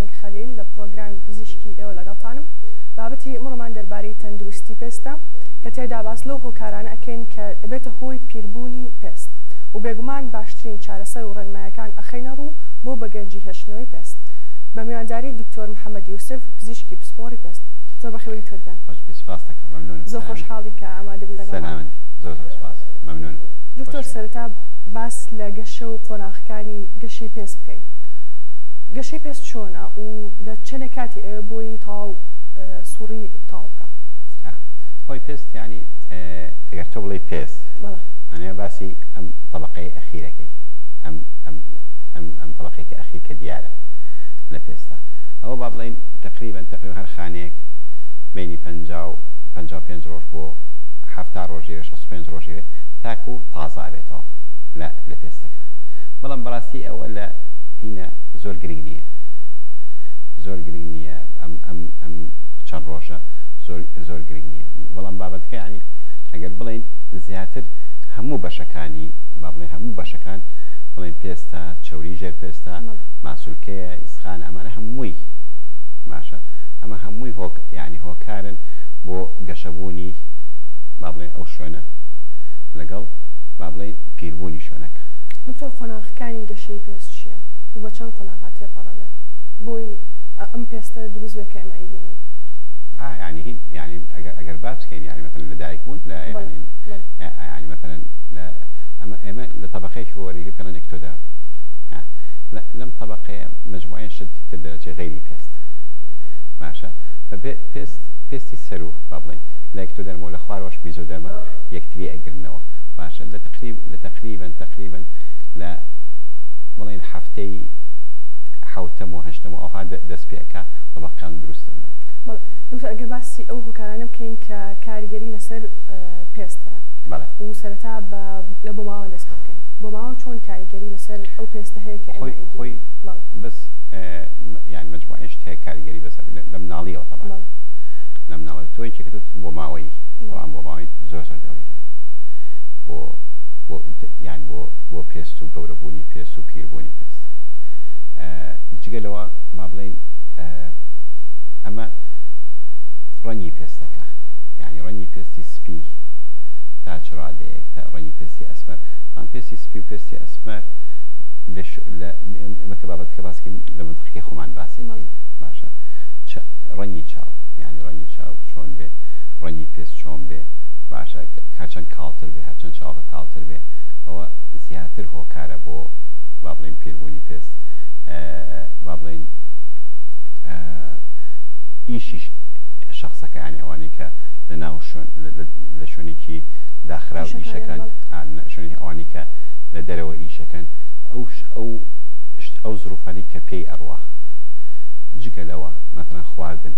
پرشەنگ خەلیل لە پرۆگرامی پزیشکی ئێوە لەگەڵتانم. بابەتی ئمڕۆمان دەربارەی تەندروستی پێستە کە تێدا باس لەو هۆکارانە ئەکەین کە ئەبێتە هۆی پیربوونی پێست و بێگومان باشترین چارەسەر و ڕێنمایەکان ئەخەینە ڕوو بۆ بە گەنجی هێشتنەوەی پێست بە میوانداری دکتۆر محەممەد یوسف پزیشکی پسپۆڕی پێست. زۆر بەخێربێی دکتۆر گیان. خۆش بی سپاس دەکەم مەمنونم. زۆر خۆشحاڵین کە ئامادە بووی لەگەڵمان. سەلامەت بی زۆر زۆر سپاس مەمنونم. دکتۆر سەرەتا باس لە گەشە و قۆناغەکانی گەشەی پێست بکەین. گەشەی پێست چۆنە و لە چەنێک کاتی ئەوێ بۆی تەواو سوڕی تەواو بکا؟ خۆی پێست یعنی ئەگەر تۆ بڵێی پێست معنی باسی ئەم طبقەی ئەخیرەکەی ئەم ئەم ئەم ئەم طبقەی کە ئەخیر کە دیارە لە پێستا ئەوە با بڵێین تقریبا تقریبا هەر خانەیەک بینی 55 ڕۆژ بۆ 70 ڕۆژی 65 ڕۆژی تاکو تازە ئەبێتەوە لە لە پێستەکە بەڵام بەڕاستی ئەوە لە هینە زۆر گرنگ نییە زۆر گرنگ نییە ئەم ئەم ئەم چەند ڕۆژە زۆر زۆر گرنگ نییە بەڵام بابەتەکە ینی ئەگەر بڵێن زیاتر هەموو بەشەکانی با بڵێن هەموو بەشەکان بڵێن پێستە چوری ژێر پێستە ماسولکەیە ئیسخان ئەمانە هەمووی باشە ئەمە هەمووی هۆک ینی هۆکارن بۆ گەشەبوونی با بڵێن ئەو شوێنە لەگەڵ با بڵێین پیربوونی شوێنەکە. دکتۆر قۆناغەکانی گەشەی پێست چییە و بە چەند قۆناغا تێپەڕەبێ بۆی ئەم پێستە دروست بێ کە ئێمە ئەیبینین؟ یعنی هین یعنی ئەگەر ئەگەر باس بکەین یعنی مثلا لە دایک بوون لە یعنی یعنی مثلا لە ئەمە ئێمە لە طبقەیەکی وەرەگری پێڵێن ectoderm لەم طبقەیە مجموعەیە شت تر دەرەچێ غەیری پێست باشە پێست پێستی سەرو با بڵێین لە ectoderm و لە خوارەوەش mesoderm ە یەکتری ئەگرنەوە باشە لە تقریب لە تقریبا تقریبا لە بڵێن هەفتەی حوتەم و هەشتەم و ئەوها دەست پێ ئەکا طبقەکان دروست دەبنەوە. دکتۆر ئەگەر باسی ئەو هۆکارانە بکەین کە کاریگەری لەسەر پێست هەیە و سەرەتا بە لە بۆماوە دەست پێ بکەین بۆماوە چۆن کاریگەری لەسەر ئەو پێستە هەیە کە خۆی خۆی بەس یان مجموعەی شت هەیە کاریگەری بەسەر لە مناڵیەوە طبعا لە مناڵەوە تۆ یەکێک تۆ بۆ ماوەیی طبعا بۆ ماوەی زۆر زۆر دەوری هەیە بۆ بۆ یان بۆ بۆ پێست و گەورەبوونی پێست و پیربوونی پێست جگە لەوە ما بڵێین ئەمە ڕەنگی پێستەکە یعنی ڕەنگی پێستی سپی تا چ ڕادەیەک تا ڕەنگی پێستی ئەسمەر پێستی سپی و پێستی ئەسمەر ئێمە کە بابەتەکە باسکەین لە منتقەکەی خۆمان باسێکین باشە ڕەنگی چاو یعنی ڕەنگی چاو چۆن بێ ڕەنگی پێست چۆن بێ باشە هەرچەند کاڵتر بێ هەرچەند چاوەکە کاڵتر بێ ئەوە زیاتر هۆکارە بۆ با بڵێین پیربوونی پێست با بڵێین ئیشی شخصەکە ینی ئەوانەی کە لە ناو شوێن لە شوێنێکی داخراو ئیشەکەن شوێنی ئەوانەی کە لە دەرەوە ئیشەکەن ئەو ئەو ئەو زروفانی کە پێی ئەڕوا جگە لەوە مەثلا خواردن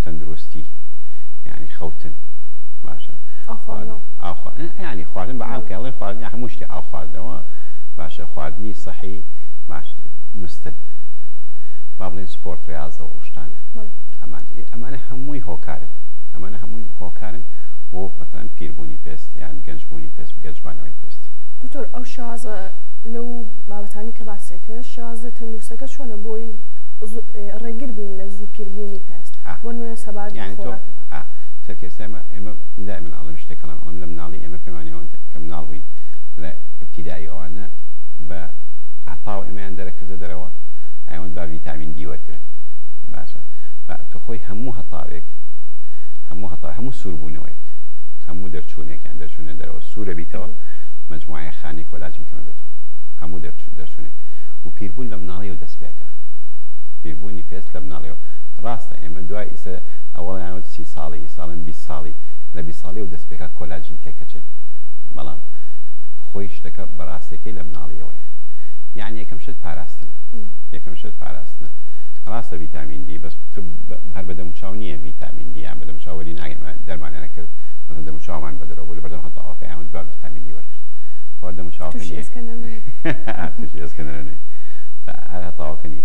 تەندروستی یعنی خەوتن باشە ینی خواردن بە عام کە خواردن هەموو شتێ ئاو خواردنەوە باشە خواردنی سەحی باش نوستن با بڵێن سپۆرت ڕاضەوە ئەو شتانە ئەمان ئەمانە هەمووی هۆکارن ئەمانە هەمووی هۆکارن بۆ مەثلا پیربوونی پێست یان گەنجبوونی پێست گەنجمانەوەی پێست. دکتۆر ئەو شێوازە لەو بابەتانی کە باسێک کرد شێوازە تەندروستەکە چۆنە بۆی ڕێگر بین لە زوو پیربوونی پێست بۆ نمونە سەبارەت بە خۆراکەکان. سەرکە ئێستا ئێمە ئێمە دائما ئەڵێم شتێک ئەڵێم ئەڵێم لە مناڵی ئێمە پێمانەوە کە مناڵ بووین لە ئیبتیدایی ئەوانە بە هەتاو ئێمەیان دەرەکردە دەرەوە ئەیان با ڤیتامین دی وەرگرن باشە تۆ خۆی هەموو هەتاوێک هەموو هەتا هەموو سووربوونەوەیەک هەموو دەرچوونێک یان دەرچوونە دەرەوە سوورە بیتەوە مجموعەیە خانەی کۆلاجین کەمە بێتەوە هەموو دەرچوونێک و پیربوون لە مناڵیەوە دەست پێکا پیربوونی پێست لە مناڵیەوە ڕاستە ئێمە دوای ئیسە ئەوەڵیان 30 ساڵی ساڵێن 20 ساڵی لە 20 ساڵیەوە دەست پێکا کۆلاجین تێکەچێ بەڵام خۆی شتەکە بەڕاستەکەی لە مناڵیەوەیە یعنی یەکەم شت پاراستنە یەکەم شت پاراستنە ڕاستە ڤیتامین دی بەس هەر بە دەموچاو نییە ڤیتامین دی یان بە دەموچاو وەری ناگەین دەرمانیانە کرد مثلا دەموچاومان بە درۆ بوو لە بەردەم هەتاوەکە یان با ڤیتامین دی وەرگرت خۆر دەموچاوەکە نییە تووشی ئێسکە نەرمی هەر هەتاوەکە نییە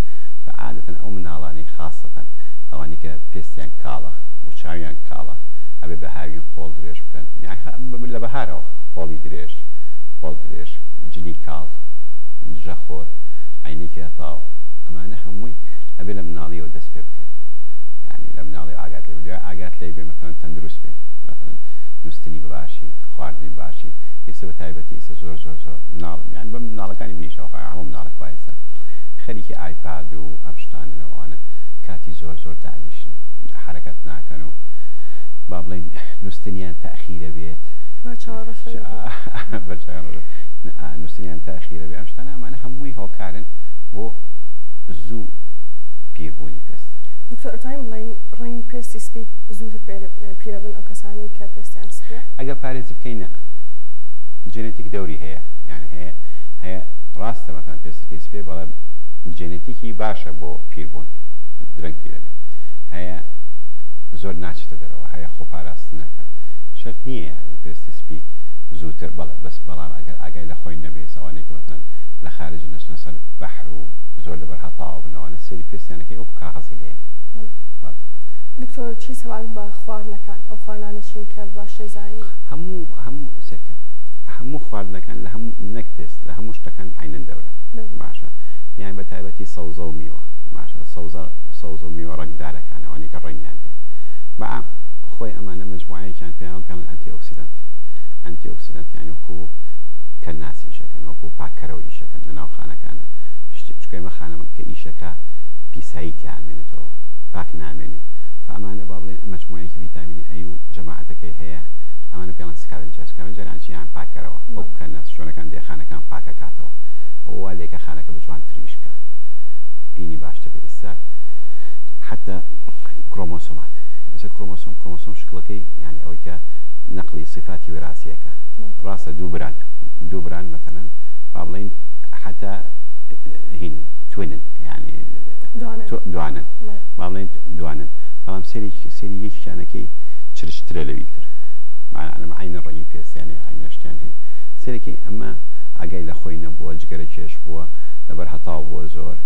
عادەتەن ئەو مناڵانەی خاصەتەن ئەوانەی کە پێستیان کاڵە و چاویان کاڵە ئەبێ بە هاوین قۆڵ درێژ بکەن لە بەهارەوە قۆڵی درێژ قۆڵ درێژ جلی کاڵ دژەخۆر عینێکی هەتاو ئەمانە هەمووی ئەبێ لە مناڵیەوە دەست پێ بکرێ یعنی لە مناڵی ئاگات لێ دوای ئاگات لێ بێ مەثەلەن تەندروست بێ مەثەلەن نووستنی بە باشی خواردنی باشی ئێستا بە تایبەتی ئێستا زۆر زۆر زۆر مناڵ یان بە مناڵەکانی منیشەوە خۆیان هەموو مناڵێک وایە ئێستا خەریکی ئایپاد و ئەم شتانەن و ئەوانە کاتی زۆر زۆر دانیشن حرەکەت ناکەن و با بڵێین نووستنیان تەئخیرە بێت نووسنیان تاخیرە بێ ئەم شتانە ئەمانە هەمووی هۆکارن بۆ زوو پیربوونی پێست. دکتۆر ئەتوانین بڵێین ڕەنگی پێستی سپی زووتر پیرەبن ئەو کەسانەی کە پێستیان سپیە؟ ئەگەر پارێزی بکەین نا جێنێتیک دەوری هەیە یعنی هەیە هەیە ڕاستە مەتەن پێستەکەی سپێ بەڵام جێنێتیکی باشە بۆ پیربوون درەنگ پیرەبێ هەیە زۆر ناچێتە دەرەوە هەیە خۆپاراستنەکە شەرت نییە یعنی پێستی سپی زووتر بەڵێ بەس بەڵام ئەگەر ئاگای لە خۆی نەبێ ئەوانەی کە مەتەن لە خارج نەچنە سەر بەحر و زۆر لەبەر هەتاوە بن ئەوانە سەیری پێستیانەکەی وەکو کاغەزی لێ. دکتۆر چی سەبارەت بە خواردنەکان ئەو خواردنانە چین کە باش دەزانین؟ هەموو هەموو سێرکە هەموو خواردنەکان لە هەموو نەک پێست لە هەموو شتەکان عینەن دەورە باشە یان بە تایبەتی سەوزە و میوە باشە سەوزە سەوزە و میوە ڕەنگدارەکان ئەوانەی کە ڕەنگیان هەیە بە عام خۆی ئەمانە مەجموعەیەکیان پێیان پێڵن ئەنتی ئۆکسیدەنت ئەنتی ئۆکسیدەنت یانی وەکو کەلناس ئیشەکەن وەکو پاککەرەوە ئیشەکەن لە ناو خانەکانە چونکە ئێمە خانەمە کە ئیشەکە پیسایی تیا ئەمێنێتەوە پاک نامێنێ فئەمانە با بڵێن مەجموعەیەکی ڤیتامینی ئەی و جەماعەتەکەی هەیە ئەمانە پێڵەن scavenger scavenger یان چی یان پاکەرەوە وەکو کەلناس شوێنەکان دێ خانەکان پاکەکاتەوە ئەوە وا لێکە خانەکە بە جوانتر ئیش کە ئینی باشتر بێ ئێستا حتى کرۆمۆسۆمات ئێستا کرۆمۆسۆم کرۆمۆسۆم شکڵەکەی یعنی ئەوەی کە نەقلی صفاتی وراثیەکە ڕاستە دوو بران دوو بران مثلا با بڵێین حتا هین twin ن یعنی دوانن با بڵێین دوانن بەڵام سەری سەری یەکیانەکەی چرچترە لەوی تر ئەم عینە ڕەنگی پێستیانی عینە شتیان هەیە سەرەکی ئەمە ئاگای لە خۆی نەبووە جگەرە کێش بووە لەبەر هەتاو بووە زۆر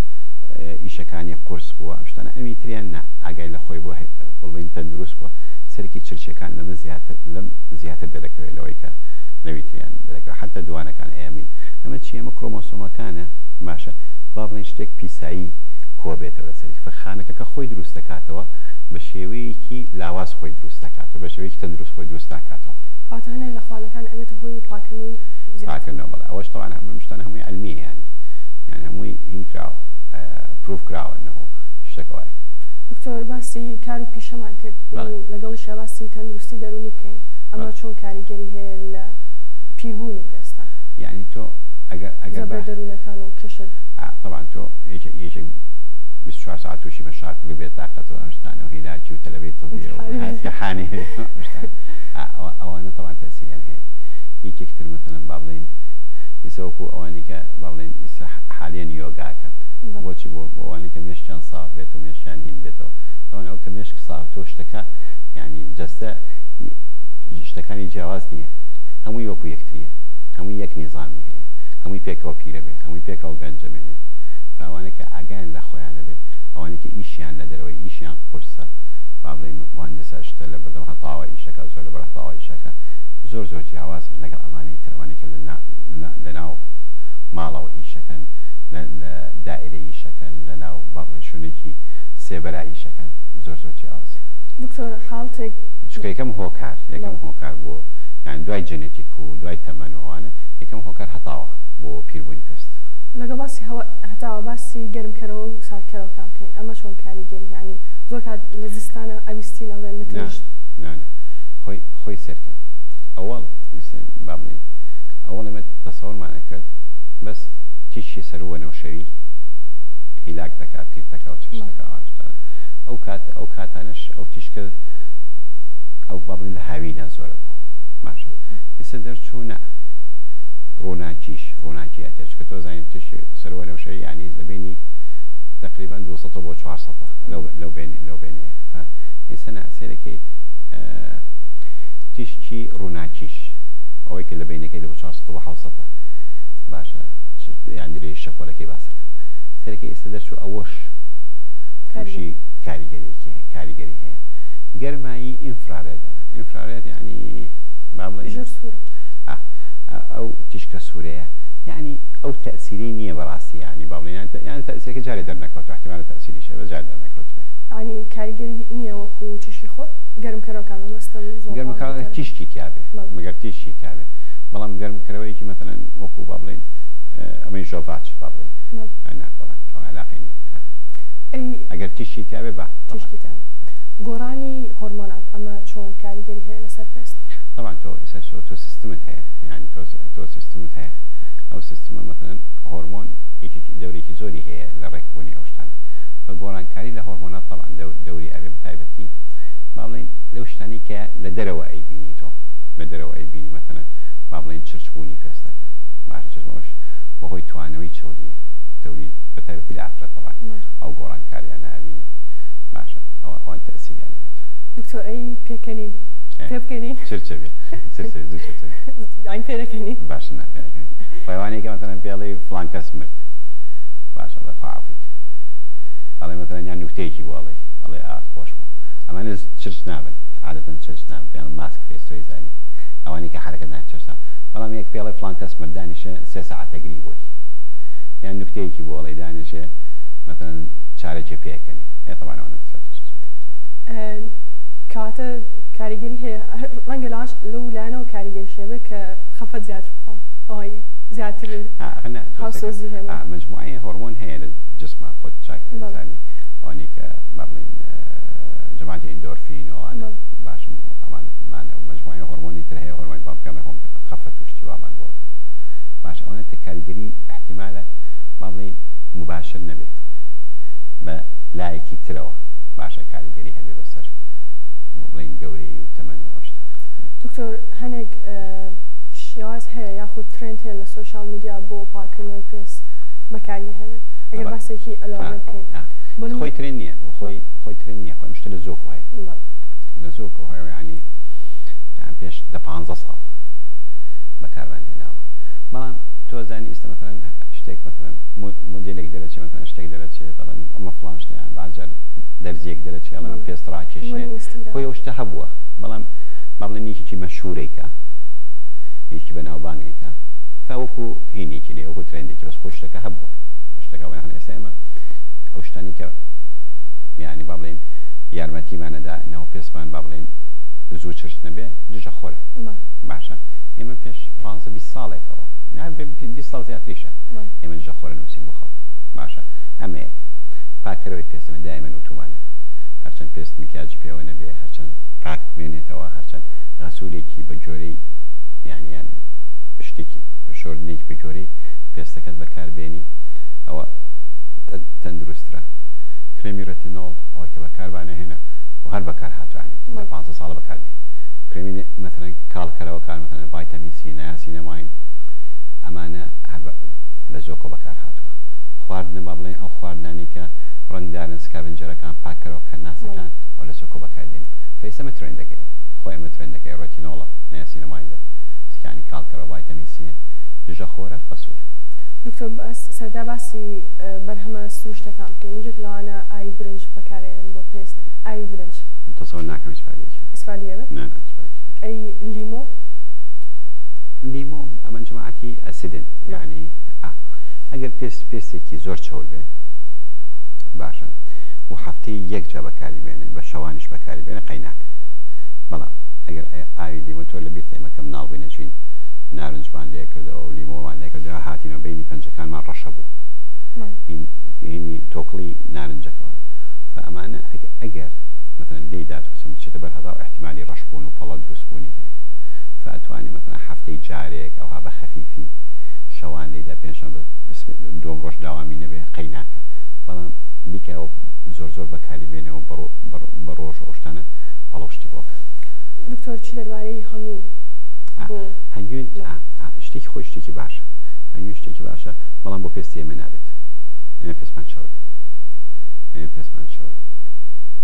ئیشەکانی قورس بووە ئەم شتانە ئەمی تریان نا ئاگای لە خۆی بووە بڵین تەندروست بووە سەرکی چرچەکان لەمە زیاتر لەم زیاتر دەرەکەوێت لەوەی کە لەوی تریان دەرەکەوێت حتا دوانەکان ئەیامین ئەمە چی ئەمە کرۆمۆسۆمەکانە باشە با بڵێن شتێک پیسایی کۆبێتەوە لەسەری خانەکە کە خۆی دروست دەکاتەوە بە شێوەیەکی لاواز خۆی دروست دەکاتەوە بە شێوەیەکی تەندروست خۆی دروست ناکاتەوە. کەواتە هەنێک لە خواردنەکان ئەبێتە هۆی پاکردنەوەی زیاتر. پاکردنەوە بەڵێ ئەوەش تەبعەن ئەم شتانە هەمووی عەلمیە یانی یانی هەمووی هین کراوە proof کراوە انه شتەکە وایە. دکتۆر باسی کار و پیشەمان کرد و لەگەڵیشیا باسی تەندروستی دەروونی بکەین ئەمە چۆن کاریگەری هەیە لە پیربوونی پێستا؟ یانی تۆ ئەگەر ئەگەر زەبرە دەروونەکان و کێشە تەبعەن تۆ یەکێک 24 ساعت تووشی مەشاکل و بێتاقەت و ئەم شتانە و هیلاکی و تەلەبەی طبی و امتحانی ئەوانە تەبعەن تەسیریان هەیە یەکێک تر مەتەلەن با بڵێین ئیسە وەکو ئەوانی کە با بڵێین ئیسە حالیەن یۆگاکەن بۆچی بۆ ئەوانی کە مێشکیان ساف بێت و مێشکیان هین بێتەوە تەبعەن ئەو کە مێشک ساف تۆ شتەکە یعنی جەستە شتەکانی جیاواز نییە هەمووی وەکو یەکتریە هەمووی یەک نیزامی هەیە هەمووی پێکەوە پیرە بێ هەمووی پێکەوە گەنجە بێنێ فاوانە کە ئاگایان لە خۆیانە بێ ئەوانەی کە ئیشیان لە دەرەوەی ئیشیان قورسە با بڵێین مهندسە شتە لە بەردەم هەتاوە ئیشەکە زۆر لە بەر هەتاوە ئیشەکە زۆر زۆر جیاوازن لەگەڵ ئەمانەی تر ئەوانەی کە لە ناو ماڵەوە ئیشەکەن لە دائرە ئیشەکەن لە ناو با بڵێن شوێنێکی سێبەرا ئیشەکەن زۆر زۆر جیاوازن. دکتۆر حاڵتێک چونکە یەکەم هۆکار یەکەم هۆکار بۆ یان دوای جێنێتیک و دوای تەمەن و ئەوانە یەکەم هۆکار هەتاوە بۆ پیربوونی پێست. لەگەڵ باسی هەتاوە باسی گەرمکەرەوە و ساردکەرەوەکان بکەین ئەمە چۆن کاریگەری یانی زۆر کات لە زستانە ئەویستین ئەڵێن لە تەنیشت نا نا خۆی خۆی سێرکە ئەوەڵ با بڵێین ئەوەڵ ئێمە تەسەوەرمان کرد بەس تیشکی سەروو وەنەوشەوی هیلاک دەکا پیر دەکا و چش دەکا ئەوان شتانە ئەو کات ئەو کاتانەش ئەو تیشکە ئەو با بڵێین لە هاوینە زۆرە بوو باشە ئێستا دەرچوو نا ڕووناکیش ڕووناکی ئەتێ چونکە تۆ زانیت تیشکی سەروو وەنەوشەوی یعنی لە بینی تقریبا 200 بۆ 400 لەو لەو بینی لەو بینێ ئێستا نا سێرەکەیت تیشکی ڕووناکیش ئەوەی کە لە بینەکەی لە بۆ 400 بۆ 700 باشە یان درێژی شەپۆلەکەی باسەکە سەرەکەی ئێستا دەرچوو ئەوەش تووشی کاریگەریەکی کاریگەری هەیە گەرمایی infrared ە infrared یعنی با بڵێین ژێر سوورە ئەو تیشکە سوورەیە یەعنی ئەو تەئسیرەی نییە بەڕاستی یەعنی با بڵێین یان تەئسیرەکە جارێ دەرنەکەوتوە ئیحتیمالە تەئسیریش هەبێ جارێ دەرنەکەوتبێ. یەعنی کاریگەری نییە وەکو تیشکی خۆر؟ گەرمکەرەوەکان مەبەستم زۆڵ گەرمکەرەوە تیشکی تیابێ مەگەر تیشکی تیابێ بەڵام گەرمکەرەوەیەکی مەسەلەن وەکو با بڵێین ئەمەی ژۆڤاچ با بڵێین نا بەڵام ئەو علاقەی نییە ئەگەر تیشکی تیابێ با تیشکی تیابێ. گۆڕانی هۆرمۆنات ئەمە چۆن کاریگەری هەیە لەسەر پێست؟ طبعا تۆ ئێستا تۆ سیستمت هەیە یعنی تۆ تۆ سیستمت هەیە ئەو سیستمە مەسەلەن هۆرمۆن یەکێکی دەورێکی زۆری هەیە لە ڕێکبوونی ئەو شتانە بە گۆڕانکاری لە هۆرمۆنات طبعا دەوری ئەبێ بە تایبەتی با بڵێین لەو شتانی کە لە دەرەوە ئەیبینی تۆ لە دەرەوە ئەیبینی مەسەلەن با بڵێین چرچبوونی پێستەکە باشە چرچبوونەوەش بەهۆی توانەوەی چەوریە چەوری بە تایبەتی لە ئافرەت طبعا ئەو گۆڕانکاریانە ئەبینی باشە ئەوە ئەوان تەئسیریان ئەبێت. دکتۆر ئەی پێکەنین پێ بکەنین؟ چرچە بێ چرچە زوو چرچە ئەین پێ دەکەنین؟ باشە نا پێ نەکەنین خۆیوانەی کە مەتەلەن پێڵێ فڵان کەس مرد باشە ئەڵێ خوا عەفوی کە ئەڵێ مەتەلەن یان نوکتەیەکی بۆ ئەڵێ ئەڵێ ئا خۆش بوو ئەمانە چرچ نابن عادەتەن چرچ نابن پێیان mask face تۆی زانی ئەوانەی کە حەرەکەت ناکەن چرچ نابن بەڵام یەک پێڵێ فڵان کەس مرد دانیشێ سێ سەعات ئەگری بۆی یان نوکتەیەکی بۆ ئەڵێ دانیشێ مەتەلەن چارەکێ پێکەنێ ئێ تەبعەن ئەوانە زیاتر چرچ کەواتە کاریگەری هەیە ڕەنگە لاش لەو لایەنەوە کاریگەریش هەبێت کە خەفەت زیاتر بخوا ئەوەی زیاتر هاوسۆزی هەبێت. مجموعەی هۆرمۆن هەیە لە جسمە خۆت چاک ئەزانی ئەوانەی کە با بڵێین جەماعەتی ئیندۆرفین و ئەوانە باشم ئەوانە مجموعەی هۆرمۆنی تر هەیە هۆرمۆنی با پێڵێ هۆم خەفەت و شتی وامان بۆ باش ئەوانە تە کاریگەری احتیمالە با بڵێین مباشر نەبێ بە لایەکی ترەوە باشە کاریگەری هەبێ بەسەر بڵێین گەورەیی و تەمەن و ئەم شتانە. دکتۆر هەنێک شێواز هەیە یاخود trend هەیە لە social media بۆ پاکردنەوەی پێست بەکاری هێنن ئەگەر باسێکی ئەلەوانە بکەین. خۆی trend نییە خۆی خۆی trend نییە خۆی شتە لە زۆکۆ هەیە لە زۆکۆ هەیە ینی یان پێش دە پ ساڵ بەکارمان هێناوە بەڵام تۆ زانی ئێستا مەتەلەن شتێک مەتەلەن مۆدێلێک دەرەچێ مەتەلەن شتێک دەرەچێت دەڵێن ئەمە فڵان شتە یان بەعزجار دەرزیەک دەرەچێ ئەڵێن پێست ڕاکێشێ خۆی ئەو شتە هەبووە بەڵام با بڵێن یەکێکی مەشهورێکە یەکی بەناوبانگێکە فا وەکو هینێکی لێ وەکو trend ێکی بەس خۆی شتەکە هەبووە شتەکە یان ئێستا ئێمە ئەو شتانی کە یانی با بڵێن یارمەتیمانەدا نەوە پێستمان با بڵێن زوو چرچ نەبێ دژە خۆرە باشە ئێمە پێش 15 20 ساڵێکەوە 20 ساڵ زیاتریشە ئێمە دژە خۆرە نووسین بۆ خەڵک باشە ئەمە یەک پاککەرەوەی پێست ئێمە دایمەن وتومانە هەرچەند پێست مکیاجی پێوە نەبێ هەرچەند پاک بمێنێتەوە هەرچەند غەسولێکی بە جۆرەی یعنی یان شتێکی شۆردنێکی بە جۆرەی پێستەکەت بەکاربێنی ئەوە تەندروسترە کرێمی retinol ئەوەی کە بەکاربانە هێنا و هەر بەکار هاتوانی لە 15 ساڵە بەکاردێ کرێمی مەثلەن کاڵکەرەوەکان مەثلەن ڤایتامین سی niacinamide ئەمانە هەر لە زۆکۆ بەکار هاتووە خواردنە با بڵێن ئەو خواردنانی کە ڕەنگدارن scavenger ەکان پاککەرەوە کەناسەکان و لە زۆکۆ بەکاردێن فەیسەمە trend ەکەی خۆی ئەمە trend ەکەی retinol ە niacinamide ە سکانی کاڵکەرەوە ڤایتامین سیە دژە خۆرە غەسوول. دکتۆر سەرەتا باسی بەرهەمە سروشتەکان بکەین یەکێک لەوانە ئاوی برنج بەکارێنن بۆ پێست ئاوی برنج تەسەور ناکەم هیچ فایدەیەکی هەبێ. ئیسفادەی هەبێ؟ نا نا هیچ فایدەیەکی. ئەی لیمۆ؟ لیمۆ ئەمە جەماعەتی acid ن یعنی ئەگەر پێست پێستێکی زۆر چەور بێ باشە و هەفتەی یەک جا بەکاری بێنێ بە شەوانیش بەکاری بێنێ قەیناک بەڵام ئەگەر ئاوی لیمۆ تۆ لە بیرتە ئێمە کە مناڵ بووینە چوین نارنجمان لێکردەوە و لیمۆمان لێکردەوە هاتینەوە بینی پەنجەکانمان ڕەشە بوو هینی تۆکڵی نارنجەکەەوە فئەمانە ئەگەر مثلا لێی دات بچم بچێتە بەر هەدا و احتیمالی ڕەشبوون و پەڵە دروستبوونی هەیە فئەتوانی مثلا هەفتەی جارێک ئەوها بە خەفیفی شەوان لێیدا پێنجشەممە دووەم ڕۆژ داوامی نەبێ قەی ناکە بەڵام بیکە زۆر زۆر بەکاری بێنەوە بە ڕۆژ ئەو شتانە پەڵەو شتی بۆ کە. دکتۆر چی دەربارەی هەنگوین بۆ هەنگوین شتێکی خۆی شتێکی باشە هەنگوین شتێکی باشە بەڵام بۆ پێستی ئێمە نابێت ئێمە پێستمان چەورە ئێمە پێستمان چەورە.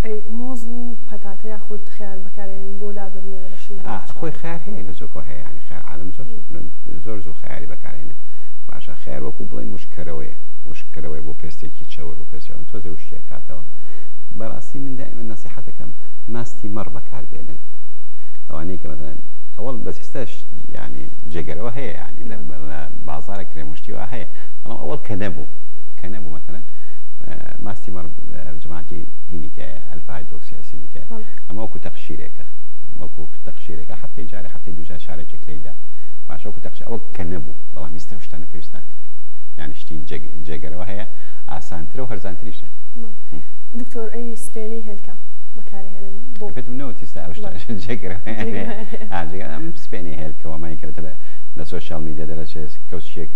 ئەی مۆز و پەتاتە یاخود خەیار بەکارێن بۆ لابردنی ڕەشی خۆی خەیار هەیە لە زۆکۆ هەیە ینی خەیار عالم زۆر زۆر زوو خەیاری بەکارهێنێ باشە خەیار وەکو بڵێن وشککەرەوەیە وشککەرەوەی بۆ پێستێکی چەور بۆ پێستی ئەوە تۆزێ وشکێکاتەوە بەڕاستی من دائما نەسیحەتەکەم ماستی مەڕ بەکاربێنن ئەوانەی کە مەثلەن ئەوەڵ بەس ئێستاش یعنی جێگەرەوە هەیە یعنی لە بازارە کرێم و شتی وا هەیە، بەڵام ئەوەڵ کە نەبوو کە نەبوو مەسەلەن ماستی مەڕ جەماعەتی هینی تایە، alpha hydroxy acid ی تایە، ئەمە وەکو تەقشیرێکە، وەکو تەقشیرێکە هەفتەی جارێ هەفتەی دوو جار چارەکێک لێیدا باشە، وەکو تەقشیر ئەوە کە نەبوو. بەڵام ئێستا ئەو شتانە پێویست ناکە، یعنی شتی جێگەرەوە هەیە ئاسانترە و هەرزانتریشە. دکتۆر ئەی سپێنەی هێلکە بەکارهێنن بۆ؟ پێتم نەوت ئێستا ئەو شتە جێگەرەوە ئەم سپێنەی هێلکەوە مای کە لە social media دەرەچێت کەوچێک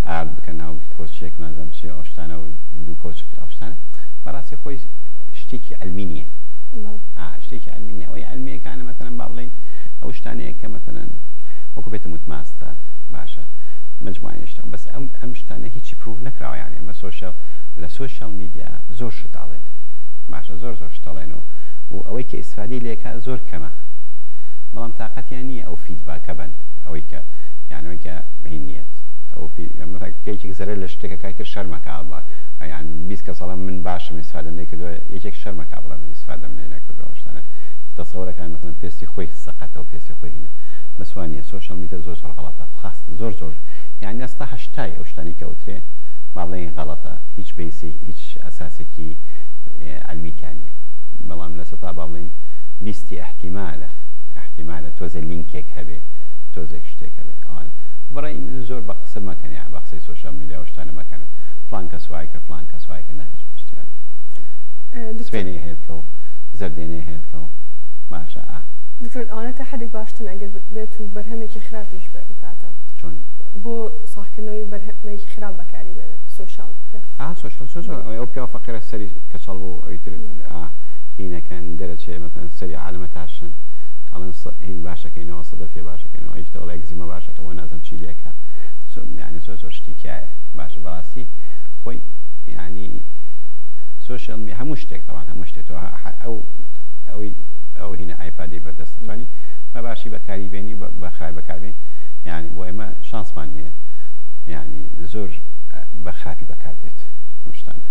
ئارد بکە ناو کۆچێک نازم چی ئەو شتانە و دوو کۆچک ئەو شتانە، بەڕاستی خۆی شتێکی عەلمی نییە، شتێکی عەلمی نییە. ئەوەی عەلمیەکانە مەثەلەن با بڵێین ئەو شتانەیە کە مەثەلەن وەکو پێتم وت ماستە باشە مجموعە شتە، بەس ئەم شتانە هیچی proof نەکراوە. یعنی ئەمە social لە social media زۆر شت ئەڵێن باشە، زۆر زۆر شت ئەڵێن و ئەوەی کە ئیسفادەی لێکا زۆر کەمە، بەڵام تاقەتیان نییە ئەو feedback ە بن، ئەوەی کە یعنی ئەوەی کە هین نییەت ئەو کە یەکێک زەرەر لە شتێکە کای تر شەرمەکە یان 20 کەس ئەڵێن من باشم ئیسفادەم لێ کردووە، یەکێک شەرمەکە بڵێ من ئیسفادەم لێ نەکردووە. ئەو شتانە تەسەورەکان مەثەلەن پێستی خۆی سەقەتەوە پێستی خۆی هینە، بەس وا نییە. social media زۆر زۆر غەڵەتە، خاست زۆر زۆر یعنی ئەستا هەشتای ئەو شتانی کە ئەوترێ با بڵێین غەڵەتە، هیچ base ی هیچ ئەساسێکی عەلمی تیا نییە، بەڵام لە سەتا با بڵێین بیستی ئیحتیمالە ئیحتیمالە تۆزێ لینکێک هەبێ تۆزێک شتێک هەبێ. ئەوان بەڕای من زۆر بە قسە مەکەن، یان بە قسەی social media و شتانە مەکەن، فلان کەس وای کرد فلان کەس وای کرد، نا شتی وای نییە. سپێنەی هێلکە و زەردێنەی هێلکە و باشە. ئا دکتۆر ئەوانە تا حدێک باشترن ئەگەر بێت و بەرهەمێکی خراپیش بێ ئەو کاتە چۆن؟ بۆ ساغکردنەوەی بەرهەمێکی خراپ بەکاری بێنن social media. ئا social زۆر زۆر ئەو پیاو فەقیرە سەری کەچەڵ بوو ئەوی تر هینەکەن دەرەچێ مەثەلەن سەری عالەمە تاشن ئەڵێن هین باشەکەینەوە سەدەفیە باشەکەینەوە ئەویش تر ئەڵێ ئەگزیمە باشەکەم بۆ نازم چی لێکە، یعنی زۆر زۆر شتی تایە باشە. بەڕاستی خۆی یعنی social me هەموو شتێک تەوان هەموو شتێک تۆ ئەو ئەوەی ئەو هینە iPad ی بەردەست توانی بە باشی بەکاری بێنی بە خراپی بەکاربێنی، یعنی بۆ ئێمە شانسمان نییە، یعنی زۆر بە خراپی بەکار دێت ئەم شتانە،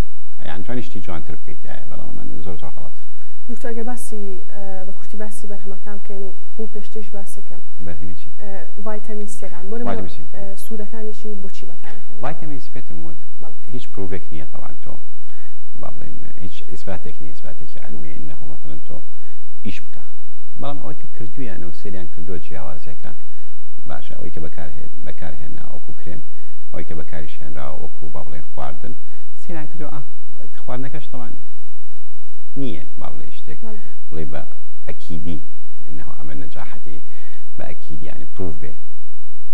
یعنی توانی شتی جوانتر بکەیت یایە، بەڵام ئەمە زۆر زۆر غەڵەت. دکتۆر ئەگەر باسی بە کورتی باسی بەرهەمەکان بکەین و خۆ پێشتریش باسێکم بەرهەمی چی؟ ڤایتامین سیەکان بۆ ڤایتامین سی. سوودەکانی چی و بۆچی بەکارهێنن؟ ڤایتامین سی پێتم وت هیچ proof ێک نییە طبعا، تۆ با بڵێین هیچ ئیسباتێک نییە، ئیسباتێکی عەلمی ئینه مەثەلەن تۆ ئیش بکە، بەڵام ئەوەی کە کردویانە و سەیریان کردووە جیاوازێکە باشە. ئەوەی کە بەکارهێنا وەکو کرێم، ئەوەی کە بەکاریش هێنراوە وەکو با بڵێن خواردن، سەیریان کردووە خواردنەکەش طبعا نییە با بڵێ شتێک بڵێ بە ئەکیدی انه ئەمە نەجاحەتی بە ئەکیدی یعنی proof بێ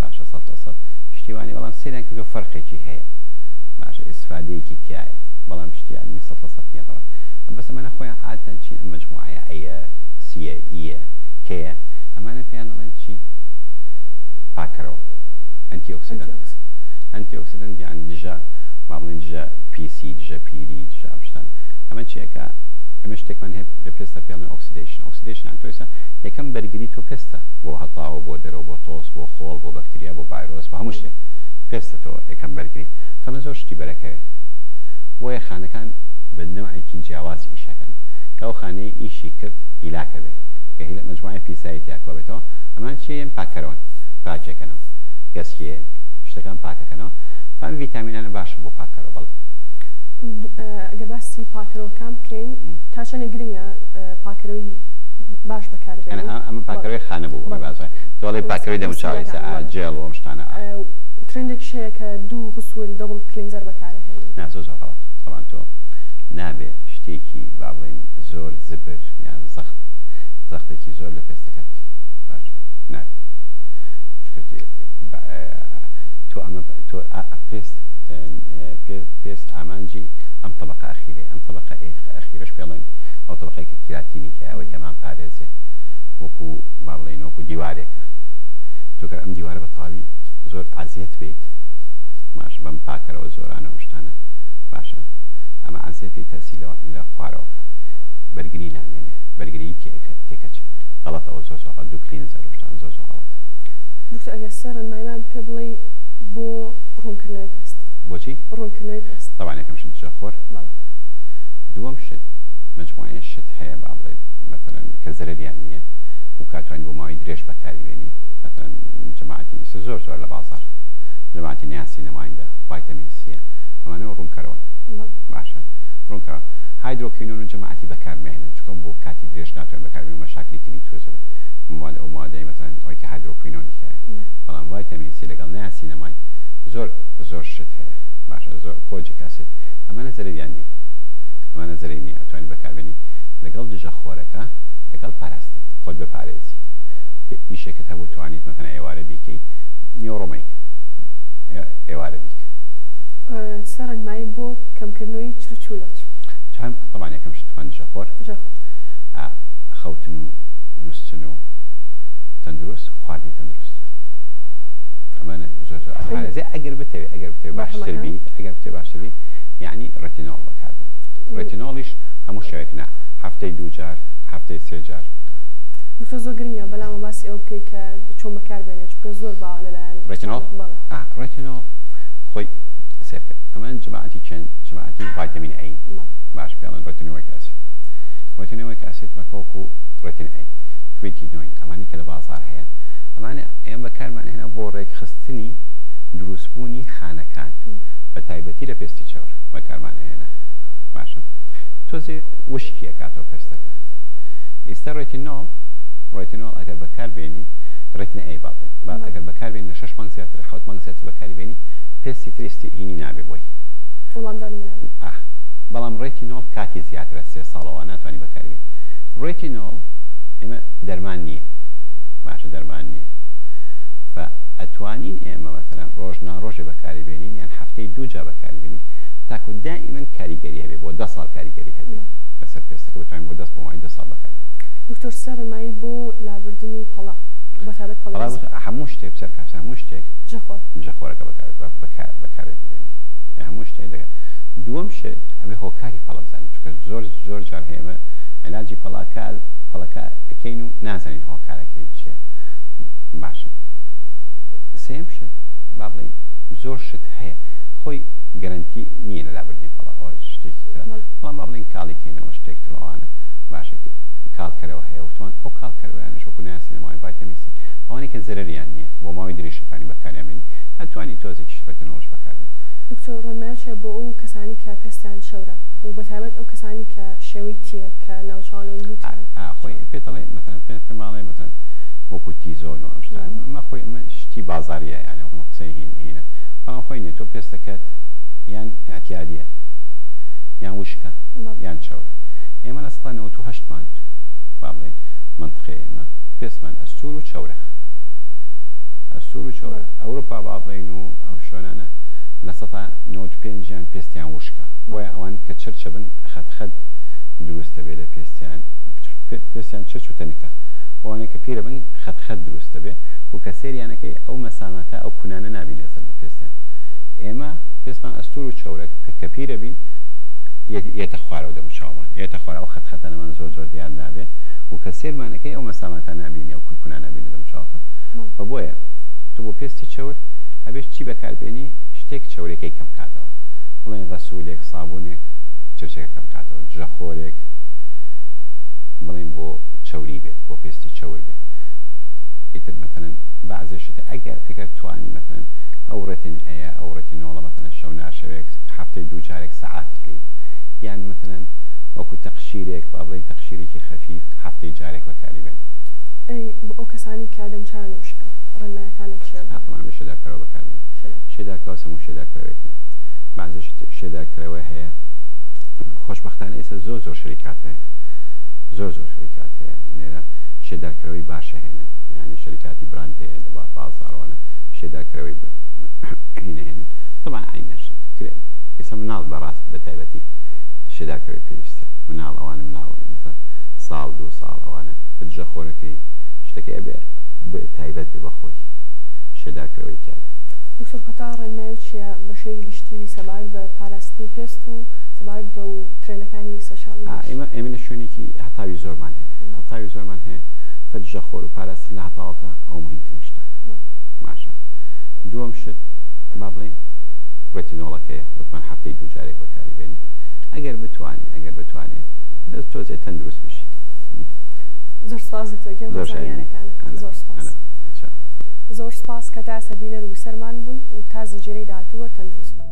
باشە 100% شتیوانی، بەڵام سەیریان کردووە فەرقێکی هەیە باشە، ئیسفادەیەکی تایە، بەڵام شتی علمی 100% نییە طبعا. بەس ئەمانە خۆیان عادەتەن چین؟ ئەم مجموعەیە ئەیە سیە ئیە کەیە ئەمانە پێیان دەڵێن چی؟ پاکەرەوە، antioxidant. antioxidant یان دژە با بڵێن دژە پیسی، دژە پیری، دژە ئەم شتانە. ئەمە چیەکە؟ ئەمە شتێکمان هەیە لە پێستە پێڵێن oxidation. oxidation یان تۆ ئێستا یەکەم بەرگری تۆ پێستە بۆ هەتاوە، بۆ دەرەوە، بۆ تۆز، بۆ خۆڵ، بۆ بەکتریا، بۆ ڤایرۆس، بۆ هەموو شتێک پێستە تۆ یەکەم بەرگری. خەمە زۆر شتی بەرەکەوێ، بۆیە خانەکان بە نەوعێکی جیاواز ئیشەکەن کە ئەو خانەیە ئیشی کرد هیلاکە بێ کە هیلا مجموعەی پیسایی تیا کۆبێتەوە. ئەمان چیە؟ پاکەرەوەن، پاکێکەنەوە، گەسکیە شتەکان پاکەکەنەوە. فام ڤیتامینانە باشن بۆ پاکەرەوە. بەڵێ ئەگەر باسی پاکەرەوەکان بکەین تا چەندێک گرنگە پاکەرەوەی باش بەکاربێنین؟ ئەمە پاکەرەوەی خانە بوو بازای تۆڵی پاکەرەوەی دەموچاوی جێڵ و ئەم شتانە. trend ێکیش هەیە کە دوو غسول double cleanser بەکارهێنن. نا زۆر زۆر غەڵەتە طبعا. تۆ نابێ شتێکی با بڵێین زۆر زبر یان زەخت زەختێکی زۆر لە پێستەکە بکەی باشە، نابێت، چونکە تۆ ئەمە تۆ پێست پێست ئامانجی ئەم طبقە ئەخیرەیە، ئەم طبقە ئەخیرەش پێڵێن ئەو طبقەی کە کیراتینی هەیە، ئەوەی کەمان پارێزێ وەکو با بڵێین وەکو دیوارێکە. تۆ کە ئەم دیوارە بە تەواوی زۆر عەزیەت بیت باش بەم پاکەرەوە زۆرانە ئەم شتانە باشە، ئەمە عەزیەت پێی تەسی لە خوارەوەکە بەرگری نامێنێ، بەرگری تێکەچێ. غەڵەتە ئەوە زۆر زۆر دوو cleanser و شتان زۆر زۆر غەڵەتە. دکتۆر ئەگەر سێ ڕێنماییمان پێ بڵێی بۆ ڕوونکردنەوەی پێست؟ بۆچی؟ ڕوونکردنەوەی پێست. طبعا یەکەم شت دژە خۆر، دووەم شت مجموعەیە شت هەیە با بڵێن مەثەلەن کە زەرەریان نییە، و کاتوانی بۆ ماوەی درێژ بەکاری بێنی مەسەلەن جەماعەتی ئیسە زۆر زۆر لە بازاڕ جەماعەتی niacinamide ە ڤایتامین سیە ئەمانە ڕوونکەرەوەن باشە ڕوونکەرەوە hydroquinone و جەماعەتی بەکارمێنن چونکە بۆ کاتی درێژ ناتوانین بەکاربێنن مەشاکلی تری دروست دەبێت مواد ئەو موادەی مەسەلەن ئەوەی کە hydroquinone ی هەیە بەڵام ڤایتامین سی لەگەڵ niacinamide زۆر زۆر شت هەیە باشە زۆر kojic acid ئەمانە زەرەریان نییە ئەمانە زەرەری نییە ئەتوانی بەکاربێنی لەگەڵ دژە خۆرەکە لەگەڵ پاراستن خۆت بپارێزی ئیشێکت هەبوو توانیت مەتەنە ئێوارە بیکەی نیۆڕۆ مەیکە ئێوارە بیکە. سەرنمایی بۆ کەمکردنەوەی چرچ و لۆچ. طبعا یەکەم شتمان دژەخۆر خەوتن و نووسن و تەندروست خواردنی تەندروست ئەمانە زۆر زۆر ئەپارێزێ ئەگەر بتەوێ ئەگەر بتەوێ باشتر بیت ئەگەر بتەوێ باشتر بیت یعنی retinol بەکاربێنی retinol یش هەموو شەوێک نا هەفتەی دوو جار هەفتەی سێ جار. دکتۆر زۆر گرنگە بەلامە باسی ئەوە بکەیت کە چۆن بەکار بێنێت چونکە زۆر باوە لەلایەن retinol بەڵێ retinol خۆی سێرکە ئەمە جماعەتی چەند جماعەتی ڤایتامین A باش پێڵێن retinoic acid retinoic acid مەکە وەکو Retin A tretinoin ئەمانی کە لە بازار هەیە ئەمانە ئێمە بەکارمان هێنا بۆ ڕێکخستنی دروستبوونی خانەکان بە تایبەتی لە پێستی چەور بەکارمان هێنا باشە تۆزێ وشکی ئەکاتەوە پێستەکە ئێستا retinol retinol ئەگەر بەکار بێنی Retin A با بڵێن با ئەگەر بەکار بێنی لە شەش مانگ زیاتر حەوت مانگ زیاتر بەکاری بێنی پێستی ترستی هینی نابێ بۆی وەڵامدانەوەی نابێ ئاه بەڵام retinol کاتی زیاترە سێ ساڵەوە ناتوانانی بەکاری بێنی retinol ئێمە دەرمان نییە باشە دەرمان نییە فئەتوانین ئێمە مەسەلەن ڕۆژ ناڕۆژێ بەکاری بێنین یان هەفتەی دوو جا بەکاری بێنین تاکو دائیمەن کاریگەری هەبێ بۆ 10 ساڵ کاریگەری هەبێ لەسەر پێستەکە بتوانین بۆ دەست بۆ ماوەی 10 ساڵ بەکاری بێنین. دکتۆر سەرمایی بۆ لابردنی پەڵە بەتایبەت پەڵەی پەڵە زگ. هەموو شتێک بسەر کاپسە هەموو شتێک دژەخۆر دژەخۆرەکە بەکارێ ببێنی هەموو شتێک دەکە دووەم شت ئەبێ هۆکاری پەڵە بزانین چونکە زۆر زۆر جار هەیە ئێمە علاجی پەڵاکە پەڵەکە ئەکەین و نازانین هۆکارەکەی چییە باشە سێم شت با بڵێین زۆر شت هەیە خۆی گەرەنتی نییە لە لابردنی پەڵە ئەوە شتێکی ترە بەڵام با بڵێین کاڵی کەینەوە شتێک تر ئەوانە باشە کاڵکەرەوە هەیە وتمان ئەو کاڵکەرەوەیانەش وەکو niacinamide ڤایتامین سی ئەوانەی کە زەرەریان نییە بۆ ماوەی درێژ توانی بەکاریان بێنی ئەتوانی تۆزێکیش retinol ش بەکاربێنی. دکتۆر ڕێنماییت چیە بۆ ئەو کەسانی کە پێستیان چەورە و بەتایبەت ئەو کەسانی کە شێوەی T یە کە ناوچەوان و لوتیان خۆی پێت دەڵێ مەسەلەن پێماڵێ مەسەلەن وەکو T-zone و ئەم شتانە ئەمە خۆی ئەمە شتی بازاریە یعنی ئەمە قسەی هین هینە بەڵام خۆی نیە تۆ پێستەکەت یان ئیعتیادیە یان وشکە یان چەورە ئێمە 98% مان با بڵێین منطقەی ئێمە پێستمان ئەستور و چەورە ئەستور و چەورە ئەوروپا با بڵێین و ئەو شوێنانە 95% یان پێستیان وشکە بۆیە ئەوان کە چرچە بن خەت خەت دروستە بێ لە پێستیان پێستیان چرچ و تەنکە ئەوانەی کە پیرە بن خەت خەت دروستە بێ و کە سێریانەکەی ئەو مەساماتە ئەو کونانە نابینێ سەر بە پێستیان ئێمە پێستمان ئەستور و چەورە کە پیرە بین یەتە خوارەوە دەم و چاومان یەتە خوارە ئەو خەت خەتەنەمان زۆر زۆر دیار نابێ و کە سێرمانەکەی ئەو مەساماتە نابینی ئەو کونکونە نابینە دەم چاوەکە بە بۆیە تۆ بۆ پێستی چەور ئەبێت چی بەکاربێنی شتێک چەورەکەی کەم کاتەوە بڵێن غەسولێک سابونێک چرچەکە کەم کاتەوە دژەخۆرێک بڵێن بۆ چەوری بێت بۆ پێستی چەور بێت ئیتر مەتەلەن بەعزێ شتە ئەگەر ئەگەر توانی مەتەلەن ئەو Retin A یە ئەو retinol ە مەتەلەن شەو ناشەوێک هەفتەی دوو جارێک سەعاتێک لی یان مەتەلەن وەکو تەقشیرێک با بڵێین تەقشیرێکی خەفیف هەفتەی جارێک بەکاری بێن. ئەی بۆ ئەو کەسانی کە دەموچاویان وشکە ڕێنمایەکانت چییە؟ طبعا بێ شێدارکەرەوە بەکاربێنی. شێدارکەوە هەموو شێدارکەرەوەیەک نا بەعزێ شێدارکەرەوە هەیە خۆشبەختانە ئێستا زۆر زۆر شەریکات هەیە زۆر زۆر شەریکات هەیە لێرە شێدارکەرەوەی باشە هێنن یعنی شەریکاتی براند هەیە لە بازاڕوانە شێدارکەرەوەی هینەهێنن طبعا عین نەشت ئێستا مناڵ بەڕاست بە تایبەتی شێدارکەرەوەی پێویستە مناڵ ئەوانە مناڵ مثلا ساڵ دوو ساڵ ئەوانە دژە خۆرەکەی شتەکەی ئەبێ تایبەت بێ بەخۆی شێدارکەرەوەی تیا بێ. دکتۆر کۆتا ڕێنماییو چیە بە شێوەی گشتی سەبارەت بە پاراستنی پێست و سەبارەت بە و ترێندەکانی social media ش؟ ئێمە ئێمە لە شوێنێکی هەتاوی زۆرمان هەیە هەتاوی زۆرمان هەیە فدژە خۆر و پاراستن لە هەتاوەکە ئەو مهمترین شتە باشە دووەم شت با بڵێین retinol ەکەیە وتمان هەفتەی دوو جارێک بەکاری بێنێ ئەگەر بتوانێ ئەگەر بتوانێ بەس تۆزێ تەندروست بشی. زۆر سپاس دکتۆر گیان بۆ زانیارەکانت. زۆر سپاس. زۆر سپاس کە تا ئێستا بینەر و بیسەرمان بوون و تا زنجیرەی داهاتوو هەر تەندروست بن.